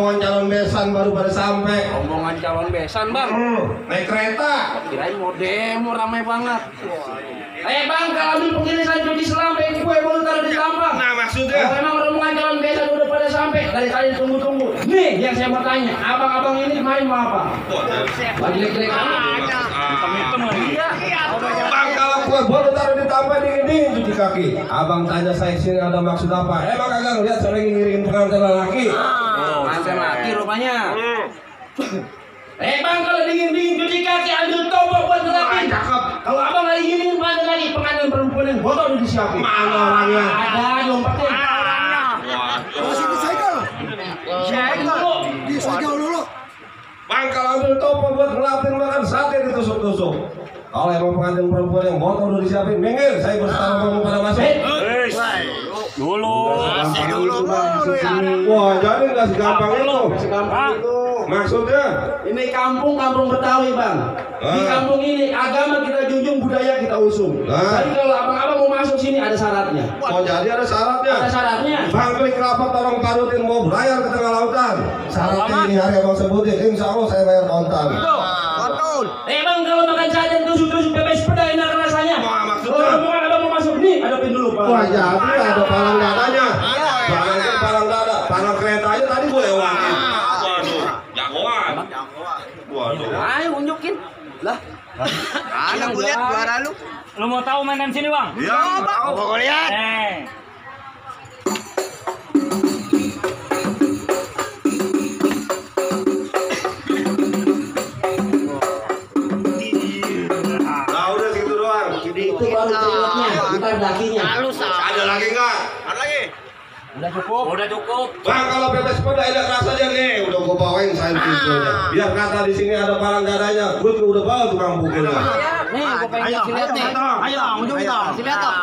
rombongan calon besan baru pada sampai. Rombongan calon besan, Bang. Naik kereta. Kirain mau demo ramai banget. Bang, kalau ambil pengirisan cuci selam, kue baru taruh di sampah. Nah, maksudnya? Kalau memang rombongan calon besan udah pada sampai, dari kalian tunggu-tunggu. Nih, yang saya mau tanya, abang-abang ini kemarin mau apa? Bagi lek-lek hitam-hitam lagi ya. Bang, kalau kue baru taruh di tampah dingin-dingin cuci kaki. Abang tanya saya sini ada maksud apa? Emang kagak ngeliat saya lagi ngiringin pengantin laki. Pengantin laki rupanya. Bang, kalau dingin-dingin cuci kaki ambil tombol buat ngelapin. Cakep. Kalau abang lagi gini pengantin lagi, pengantin perempuan yang botol udah disiapin. Mana orangnya? Ada dompetnya. Masih disegel. Disegel dulu. Bang, kalau ambil tombol buat ngelapin makan sate ditusuk-tusuk. Kalau emang pengantin perempuan yang botol udah disiapin, minggir, saya berstatus pada masuk. Dulu. Wah, jadi nggak segampang itu. Segampang itu. Maksudnya? Ini kampung Betawi, Bang. Di kampung ini agama kita junjung, budaya kita usung. Jadi kalau abang-abang mau masuk sini ada syaratnya. Oh, jadi ada syaratnya? Ada syaratnya. Bang, klik rapat tolong parutin mau berlayar ke tengah lautan. Syaratnya ini hari abang sebutin, insya Allah saya bayar kontan. Betul. Bang, kalau makan sajen tusuk-tusuk bebek sepeda enak rasanya. Wah, maksudnya? Kalau rombongan abang mau masuk nih, hadapin dulu, Pak. Wah, jadi ada palang dadanya. Jangan palang dada, palang kereta aja tadi gue lewatin. Waduh, jagoan. Waduh. Ayo unjukin. Lah. Ada gue lihat juara lu. Lu mau tahu mainan sini, Bang? Iya, Bang. Mau lihat. Nah, udah segitu doang. Itu baru triknya, bukan dakinya. Ada lagi nggak? Ada lagi. Udah cukup. Udah cukup. Bang, kalau bebek sepeda ada rasanya nih, udah gue bawain saya pintunya. Biar kata di sini ada palang dadanya, gue tuh udah bawa tukang pukulnya. Nih, gue pengen kasih lihat nih. Ayo, ujung kita. Kasih lihat dong.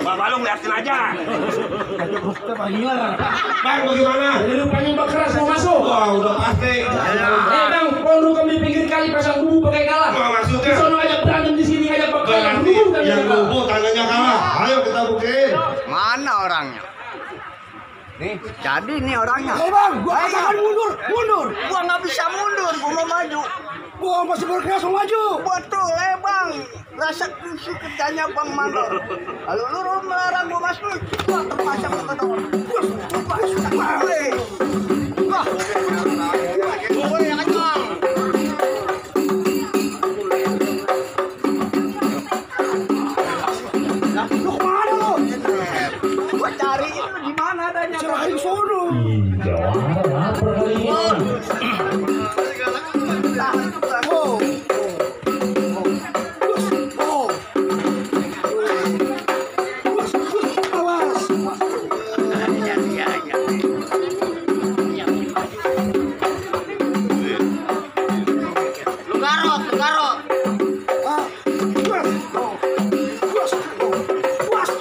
Bapak lu ngeliatin aja. Bang, bagaimana? Jadi rupanya Mbak keras mau masuk. Wah, udah pasti. Bang, kalau kamu di pinggir kali pasang bubu pakai galah. Wah, maksudnya? Di sono aja berantem, di sini aja pakai galah. Berarti yang lubu tangannya kalah. Ayo kita buktiin. Mana orangnya? Nih. Jadi ini orangnya. Bang, gua katakan mundur. Gua nggak bisa mundur, gua mau maju. Gua masih berkeras mau maju. Betul, Bang. Rasa kusuk kerjanya Bang Mandor. Lalu lu melarang gua masuk. Gua terpaksa ke kedua. Lu kemana lu? Gua cari itu di mana adanya. Serahin sono. Oh. Awas. Lu garot. Ah. Was.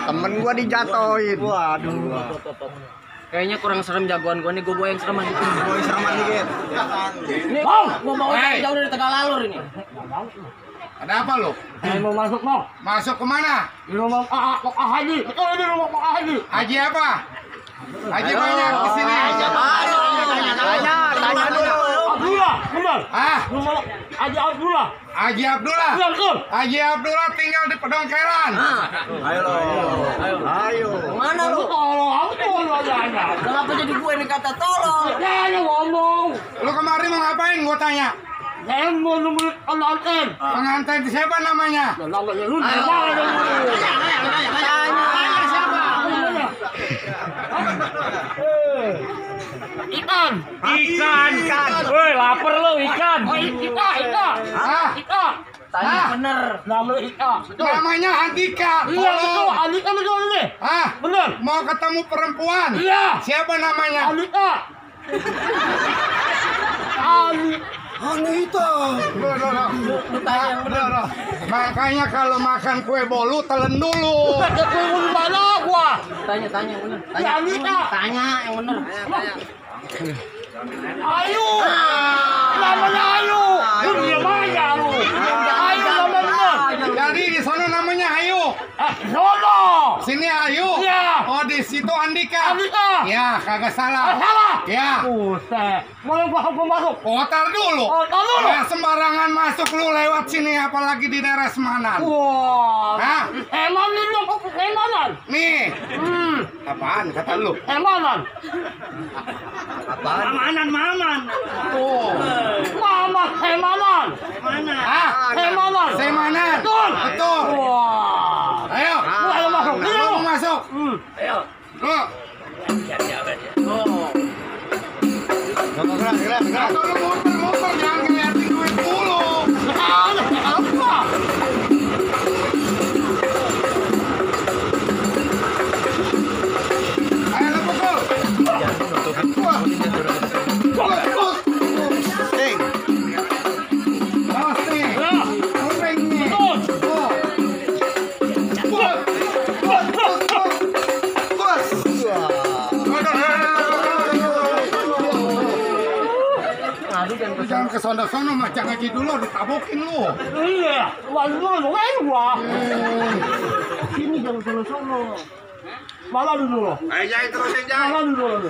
Temen gua dijatoin. Waduh. Kayaknya kurang serem jagoan gua nih, gua yang serem dikit. Gua sereman dikit. Nih, gua mau jauh dari Tegalalur ini. Ada apa lu? Mau masuk mau. Masuk kemana? Di rumah Haji. Betul di rumah Haji. Haji apa? Haji banyak di sini. Tanya dulu. Abdullah, benar. Ah, Rumah Haji Abdullah. Haji Abdullah. Benar, betul. Haji Abdullah tinggal di Pedongkeran. Ayo. Mana lu? Tolong, aku tolong aja. Kenapa jadi gue ini kata tolong? Ya, ngomong. Lu kemarin mau ngapain gua tanya? Saya mau nemuin pengantin. Pengantin siapa namanya? Namanya lu. Tanya siapa? Ikan. Ikan. Woi, lapar lo ikan. Ika. Hah? Ika. Tanya bener. Namanya Ika. Namanya Andika. Iya betul. Alika betul ini. Hah? Bener. Mau ketemu perempuan? Iya. Siapa namanya? Alika. Ali. Loh. Makanya kalau makan kue bolu telan dulu. Kue bolu mana gua? Tanya bener. Ya Alika. Tanya yang bener. Ayu. Namanya Ayu. Lu diam aja lu. Ayu namanya. Jadi di sana namanya Ayu. Sono. Sini Ayu. Iya. Oh di situ Andika. Andika. Ya kagak salah. Salah. Ya. Buset. Mau gua masuk. Oh, tar dulu. Oh, tar dulu. Ya, sembarangan masuk lu lewat sini apalagi di daerah Semanan. Wah. Hah? Emanan lu. Emanan. Nih. Apaan kata lu? Emanan. Maman. Oh. Mama Emanan. Hah? Emanan. Semanan. Betul. Wah. Ayo. Lu ayo masuk. Lu mau masuk? Ayo. Lu. Atau lu muter-muter jangan ngeliatin duit dulu. Apa? Ayo lu pukul. Awas nih. Kuping nih. Oh. Jangan ke sono-sono macam ngaji dulu ditabokin lu. Iya. Waduh, gua. Sini jangan sono-sono. Malah dulu. Ayo jangan terusin jangan. Malah dulu.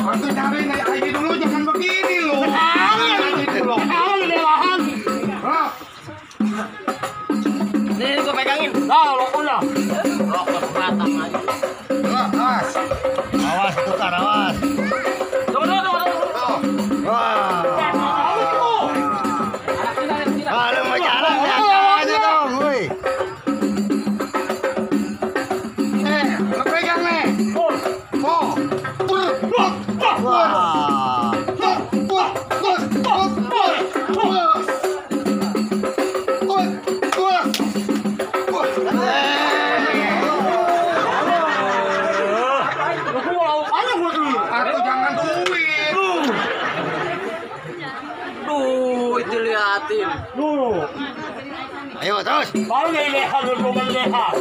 Waktu cari ngaji dulu jangan begini lu. Ngaji dulu. Oh. Nih gua pegangin. Nah, lo udah. Rokok batang aja. Awas. Awas tukar, awas. Tunggu. Wah. Lu mau jalan ya aja dong, woi. Lu pegang nih. Oh. Wah. Aku jangan duit. Duh, diliatin. Ayo terus. Baru lihat dulu melihat.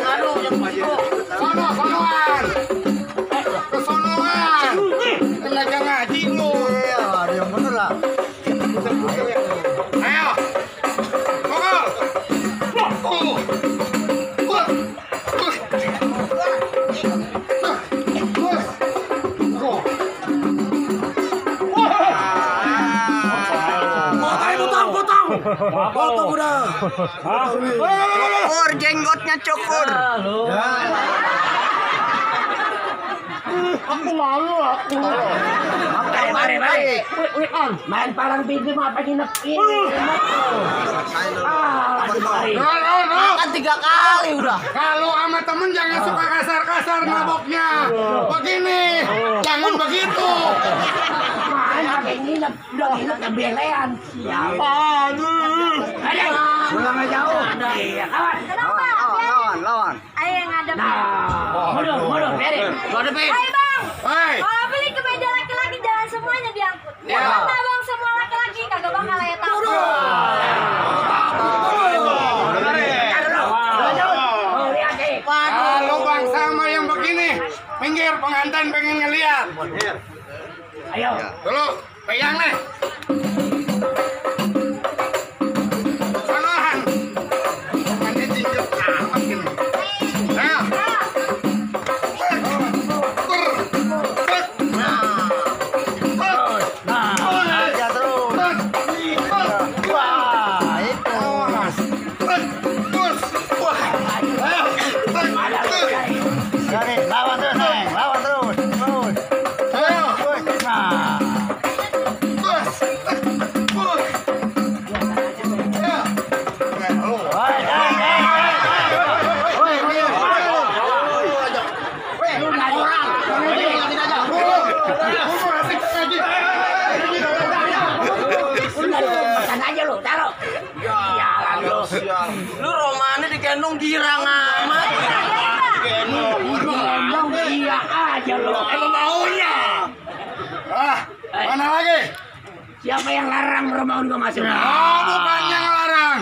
Aduh, yang masuk. Sonoan. Kesonoan. Tenaga ngaji lu. Iya, ada yang bener lah. Ayo. Pukul. Potong udah. Cukur, jenggotnya cukur. Aku malu aku. Mari. Main parang bini mah apa nginepin. Makan 3 kali udah. Kalau sama temen jangan suka kasar-kasar maboknya. Begini. Jangan begitu. Main pakai nginep, udah nginep kebelean. Siapa? Aduh. Pulang aja jauh. Iya, kawan. Lawan. Ayo yang ngadep. Mundur, Beri. Hadepin. Ayo bang, Hei. kalau beli kemeja laki-laki jangan semuanya diangkut. Ya. Kata bang semua laki-laki kagak bakal layak tahu. Kalau bang sama yang begini, minggir pengantin pengen ngeliat. Ayo. Dulu, pegang nih. Sonoan. Pengantin jinjit amat gini. Ayo. Aja terus. Wah, itu. Jadi lawan terus, Neng. Lawan terus. Terus. Ayo. girang amat. Ngomong iya aja lo. Emang maunya. Mana lagi? Siapa yang larang Romaun gua masuk? Oh, bukan yang larang.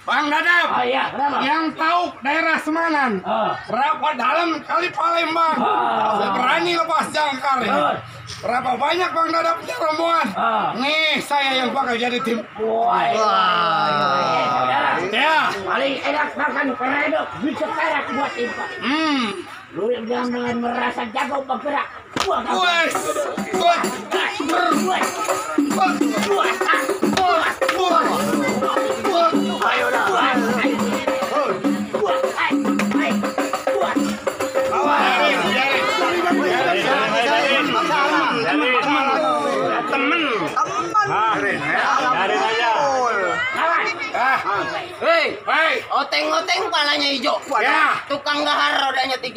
Bang Dadap. Oh iya, kenapa? Yang tahu daerah Semanan. Berapa dalam kali Palembang. Saya berani lepas jangkar ya. Berapa banyak Bang Dadap punya rombongan? Nih, saya yang bakal jadi tim. Wah. Ya. Paling enak makan keredok, bisa karak buat impak. Lu jangan merasa jago bergerak. Wes. Ayo dah. Temen. Dari aja. Hei, oteng-oteng palanya hijau. Ya. Tukang gahar rodanya 3.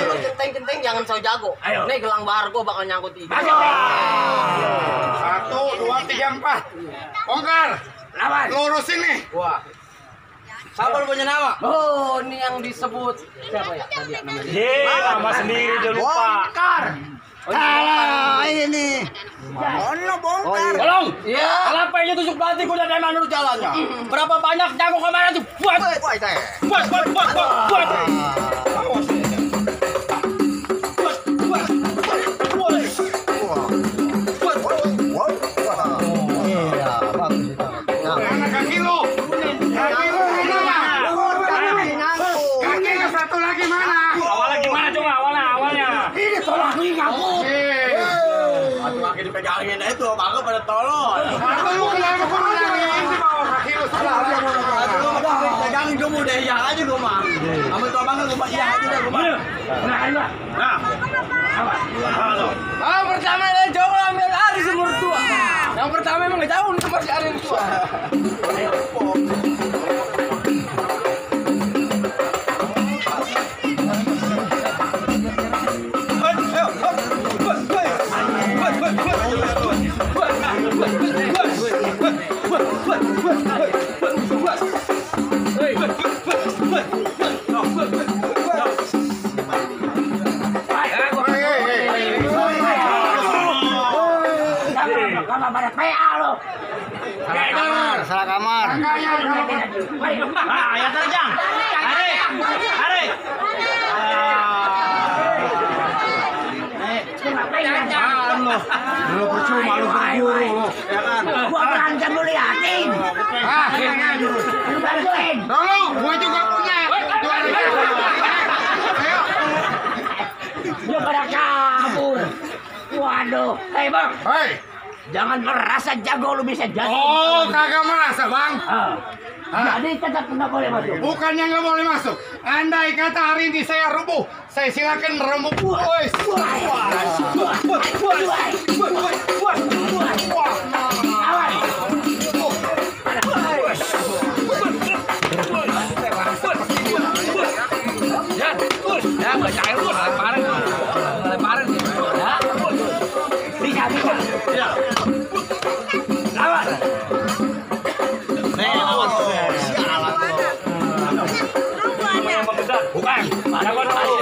Lu centeng-centeng jangan so jago. Nih gelang bahar gua bakal nyangkut 3. 1, 2, 3, 4. Bongkar. Lawan. Lurusin nih. Wah. Siapa lu punya nama? Oh, ini yang disebut siapa ya? Tadi ya namanya. Nama sendiri dia lupa. Alah, ini. Ono bongkar. Tolong. Iya. Kenapa ini tusuk batik udah dari mana jalannya? Berapa banyak jago kemana tuh? Buat. Mana kaki lu? Kaki lu mana? Kaki lu satu lagi mana? Awalnya gimana coba awalnya? Ini tolak nih kamu. Satu kaki dipegangin itu, bangga pada tolol. Atau lu kenapa kok lagi ini bawa kaki lu salah? Lu udah pegangin gua udah iya aja gua mah. Sama tua bangga gua iya aja dah gua mah. Ah, Pertama yang jauh ambil hari semur tua. Yang pertama emang gak jauh itu masih ada yang tua. Pada PA lo. Salah kamar. Ya terjang. Hari. Lu percuma lu berburu lu, ya kan? Gua berantem lu liatin. Lu bantuin. Tolong, gua juga punya. Ayo. Lu pada kabur. Waduh. Hei bang. Hei. Jangan merasa jago lu bisa jatuh. Oh, kagak merasa, Bang. Jadi tetap nggak boleh masuk. Bukannya nggak boleh masuk. Andai kata hari ini saya rubuh, saya silakan merembuk. Woi. Ya, baca air lu lemparan. Bisa. Ya. Lawan. Bukan. Ada gua dulu.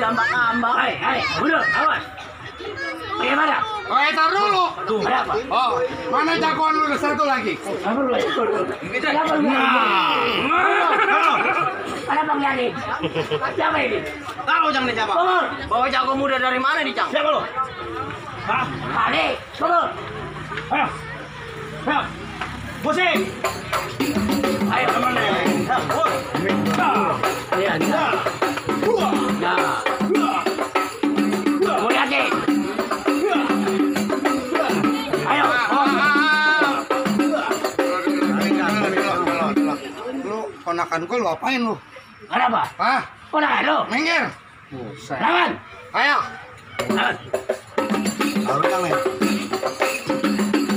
Ambak-ambak. Hai, udah, awas. Bagaimana? Oh, tar dulu. Berapa? Oh, mana jagoan lu satu lagi? Apa lu? Siapa lu? Ada Bang Yani. Siapa ini? Tahu jangan dijawab. Bawa jago muda dari mana nih, Cang? Siapa lu? Hah? Pade, turun. Ayo. Ayo. Pusing. Ayo, teman. Lihat. Nah. Mulai lagi. Ayo. Lu ponakan gua lu apain lu? Kenapa? Hah? Ponakan lu. Minggir. Lawan. Ayo.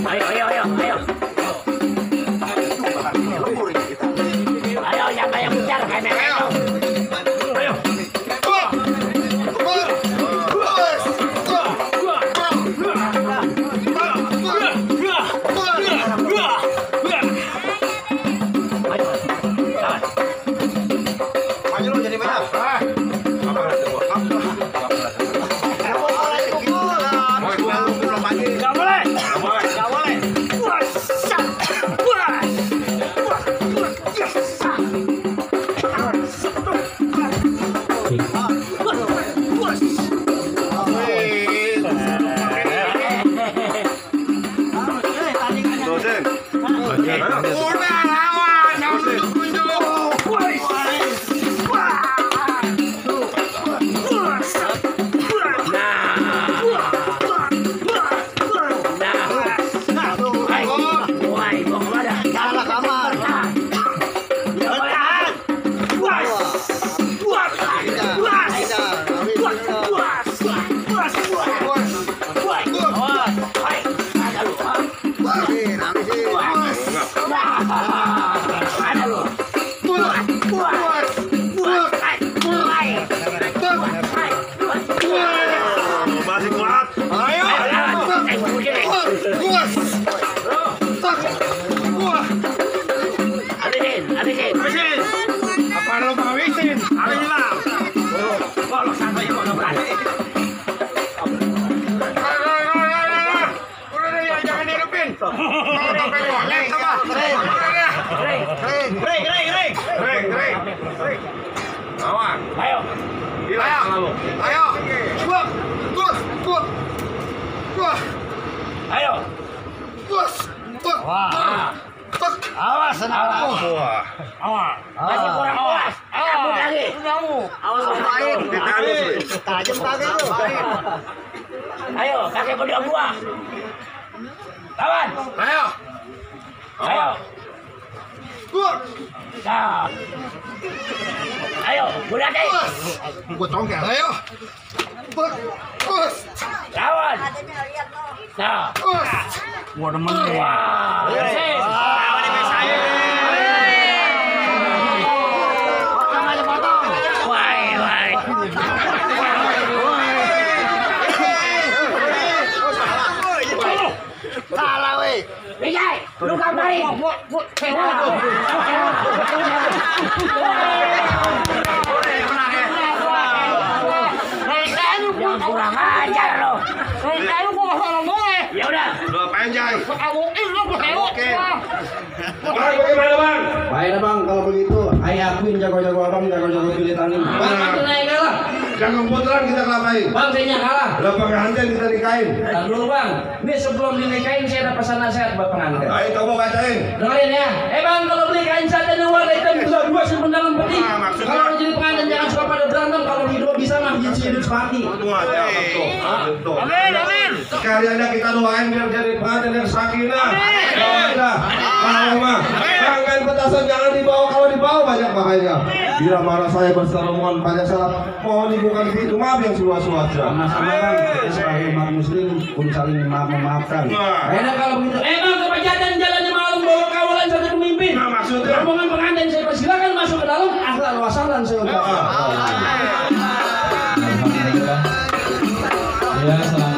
Ayo, ayo, ayo, ayo. Ayo, yang kayak pucar, kayak ayo. Ayo. Awas, Masih kurang awas. Kamu lagi. Awas baik. Tajam kaki lu. Ayo, kakek berdua gua. Lawan. Ayo. Ayo. Nah. Ayo, bulat deh. Gua tongkel. Ayo. Lawan. Nah. gua demen nih. Wah. Lawan ini saya. Potong aja potong. Wai, wai. Salah weh. Wijay, lu gambarin. Jangan kurang ajar lo. Ya udah. Udah panjang. Oke. Bang, bagaimana bang? Baik bang, kalau begitu, ayah akuin jago-jago abang, jago-jago pilih tanding. Bang, kita naik kalah. Jangan putaran kita kelapain. Bang, saya kalah. Udah pengantin kita nikahin. Dan dulu bang, ini sebelum dinikahin saya ada pesan nasihat buat pengantin. Ayo coba bacain. Dengerin ya. Bang, kalau beli kain satin yang warna hitam dua simpen dalam peti. Kalau mau jadi pengantin jangan suka pada berantem. Kalau hidup bisa mah jadi hidup sepati. Betul. Amin, amin. Sekaliannya kita doain biar jadi pengantin yang sakinah. Alhamdulillah. Mama, jangan petasan jangan dibawa, kalau dibawa banyak bahaya. Bila marah saya berserah mohon pada salah, mohon bukan itu, maaf yang seluas-luasnya. Sama-sama bang, kita sebagai umat muslim pun saling memaafkan. Enak kalau begitu. Bang, kepanjatan jalannya malam bawa kawalan satu pemimpin. Nah, maksudnya? Rombongan pengantin saya persilakan masuk ke dalam. Ahlan wa sahlan saya ucapkan. Ya, selamat